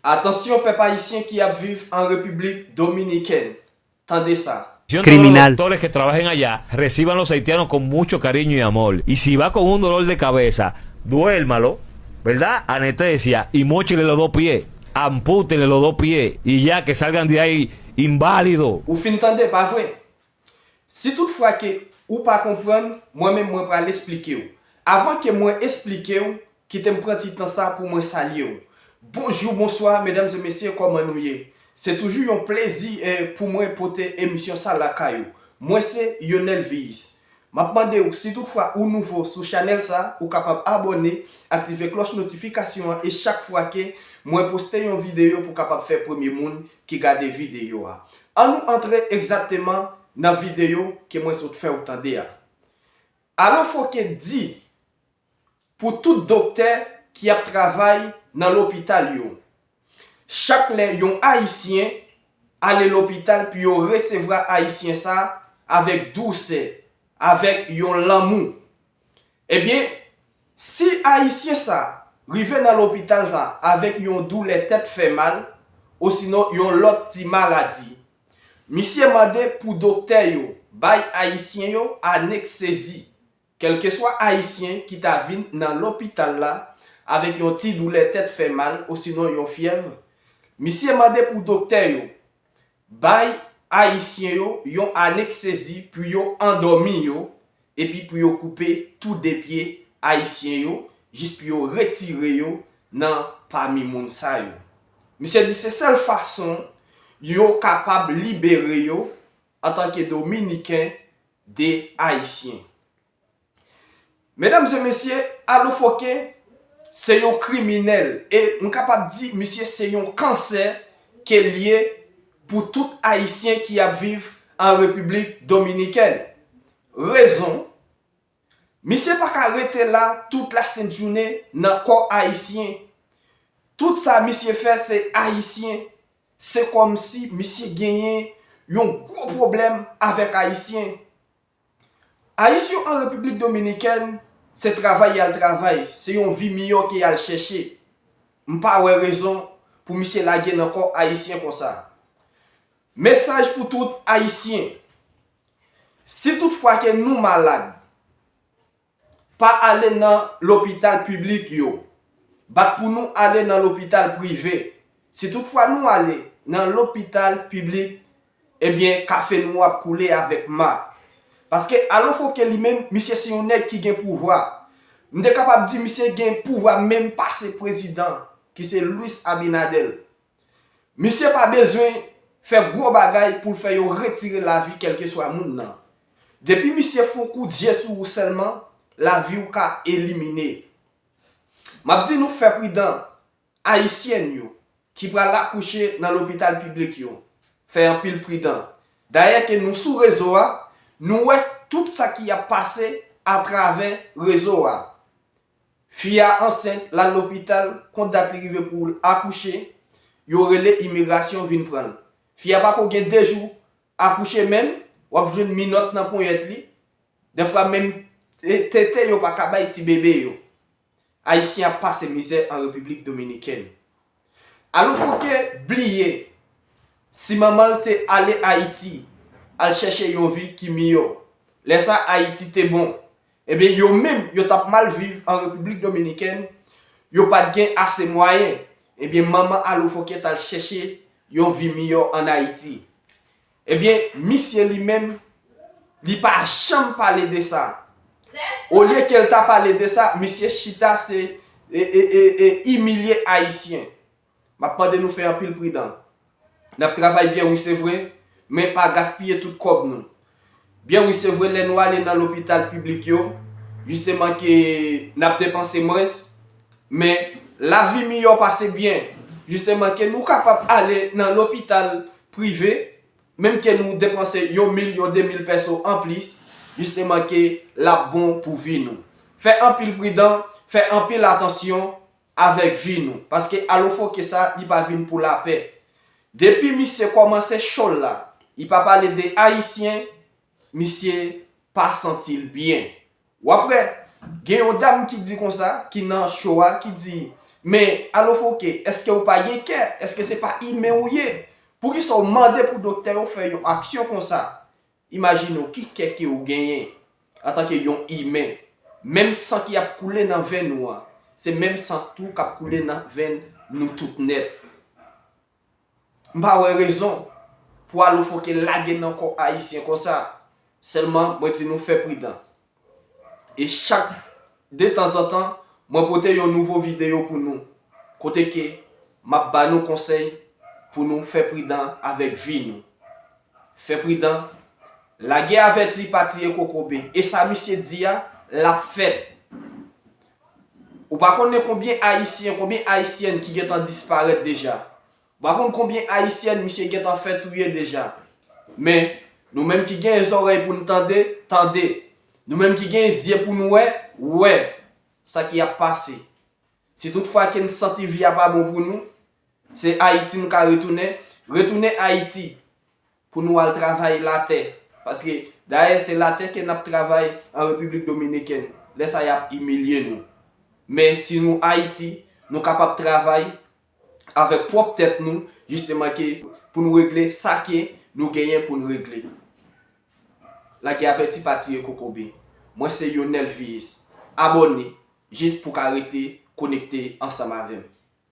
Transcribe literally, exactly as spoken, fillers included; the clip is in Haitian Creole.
Atansyon pèp ayisyen ki ap viv an Repiblik Dominikèn, tande sa. Criminal. Doctores que trabajen allá reciban los haitianos con mucho cariño y amor. Y si va con un dolor de cabeza, duérmalo, ¿verdad? Anestesia y móchele los dos pies. Ampútele los dos pies y ya que salgan de ahí inválido. Ou fin tande, pa vre? Si tout fwa ke ou pa konprann, mwen menm mwen pral esplike w. Avan ke mwen esplike w, kite m pran ti tan sa pou mwen salye w. Bonjou, bonswa, medam e mesye, kòman nou ye? Se toujou yon plezi eh, pou mwen pote emisyon sa lakay ou. Mwen se Yonel Viyis. M ap mande w, si tout fwa ou nouvo sou chanèl sa, ou kapab abòne, aktive klòch notifikasyon an e chak fwa ke mwen poste yon videyo pou kapab fè premye moun ki gade videyo a. An nou antre egzakteman nan videyo ke mwen sot fè w tande a. Alofoke di pou tout doktè ki ap travay nan lopital yo, chak lè yon ayisyen ale lopital pou yo resevwa ayisyen sa avèk dousè, avèk yon lanmou. Ebyen, si ayisyen sa rive nan lopital la avèk yon doulè tèt fè mal, osinon yon lòt ti maladi, misye mande pou doktè yo bay ayisyen yo aneksezi. Kèlkeswa ayisyen ki ta vin nan lopital la avèk yon ti doulè tèt fè mal osinon yon fyèv, misye mande pou doktè yo bay ayisyen yo yon aneksezi pou yo andòmi yo epi pou yo koupe tou de pye ayisyen yo jis pou yo retire yo nan pami moun sa yo. Misye di se sèl fason yo kapab libere yo antanke Dominiken de Ayisyen. Medam e mesye, Alofoke se yon kriminèl e m kapab di misye se yon kansè ke l ye pou tout Ayisyen ki ap viv an Repiblik Dominikèn. Rezon, misye pa ka rete la tout lasentjounen nan kò Ayisyen. Tout sa misye fè se Ayisyen. Se kòmsi misye genyen yon gwo pwoblèm avèk Ayisyen. Ayisyen an Repiblik Dominikèn, se travay y al travay, se yon vi miyò ke y al chèche. M pa wè rezon pou misye lage nan kò Ayisyen konsa. Mesaj pou tout Ayisyen. Si tout fwa ke nou malad, pa ale nan lopital piblik yo. Bat pou nou ale nan lopital prive. Si tout fwa nou ale nan lopital piblik, ebyen kafe nou ap koule avèk ma. Paske Alofoke li menm, misye se yon nèg ki gen pouvwa. M te kapab di misye gen pouvwa menm pase prezidan, ki se Luis Abinader. Misye pa bezwen fè gwo bagay pou l fè yo retire lavi kèlkeswa moun nan. Depi misye fè yon kout je sou ou sèlman, lavi w ka elimine. M ap di nou fè pridan, Ayisyèn yo ki pral akouche nan lopital piblik yo, fè anpil pridan. Dayè ke nou sou rezo a, nou wè tout sa ki ap pase atravè rezo a. Fi a ansent, l al lopital, kont dat li rive pou l akouche, yo rele imigrasyon vin pran l. Fi a pako gen de jou akouche menm, w ap jwenn minòt nan ponyèt li. Dèfwa menm tete yo pa ka bay ti bebe yo. Ayisyen ap pase mizè an Repiblik Dominikèn. Alofoke bliye si manman l te ale Ayiti al chèche yon vi ki miyò. Lè sa Ayiti te bon. Ebyen yo menm yo t ap mal viv an Repiblik Dominikèn, yo pa t gen ase mwayen. Ebyen manman Alofoke t al chèche yon vi miyò an Ayiti. Ebyen misye li menm, li pa janm pale de sa. Olye ke l ta pale de sa, misye chita se e, e, e, e imilye Ayisyen. M ap mande nou fè anpil pridan. N ap travay byen wi se vre, men pa gaspiye tout kòb nou. Byen wi se vre lè nou ale nan lopital piblik yo, jisteman ke n ap depanse mwens, men lavi miyò pase byen. Jisteman ke nou kapab ale nan lopital prive, menm ke nou depanse yon mil, yon de mil pèso anplis, jisteman ke l ap bon pou vi nou. Fè anpil pridan, fè anpil atansyon avèk vi nou, paske Alofoke sa li pa vin pou lapè. Depi misye kòmanse show l la, li pa pale de Ayisyen, misye pa santi l byen. W ap wè, gen yon dam ki di konsa, ki nan show a, ki di, Men, Alofoke, èske w pa gen kè? Èske se pa imen ou ye? Poukisa w mande pou doktè yo fè yon aksyon konsa? Imajine w ki kè ke w genyen antanke yon imen. Menm san ki ap koule nan venn ou an, se menm san tou k ap koule nan venn nou tout nèt. M pa wè rezon pou Alofoke lage nan kò Ayisyen konsa. Sèlman, mwen di nou fè pridan. E chak detanzantan, mwen pote yon nouvo videyo pou nou, kote ke m ap ba nou konsèy pou nou fè pridan avèk vi nou. Fè pridan, lage avèti pa tiye kokobe. E sa misye di a, l ap fèt. Ou pa konnen konbyen Ayisyen, konbyen Ayisyèn ki gentan disparèt deja. Ou pa konn konbyen Ayisyèn misye gentan fè touye deja. Men, nou menm ki gen zòrèy pou n tande, tande. Nou menm ki gen zye pou n wè, wè sa ki ap pase. Si toutfwa ke n santi vi a pa bon pou nou, se Ayiti n ka retounen, retounen Ayiti pou nou al travay latè. Paske, dayè, se latè ke n ap travay an Repiblik Dominikèn. Lè sa, y ap imilye nou. Men si nou Ayiti, nou kapab travay avèk pwòp tèt nou, jisteman ke pou nou regle sa ke nou genyen pou n regle. Lage avèti pa tiye kokobe. Mwen se Yonel Viyis. Abòne, jis pou ka rete konekte ansanm avè m.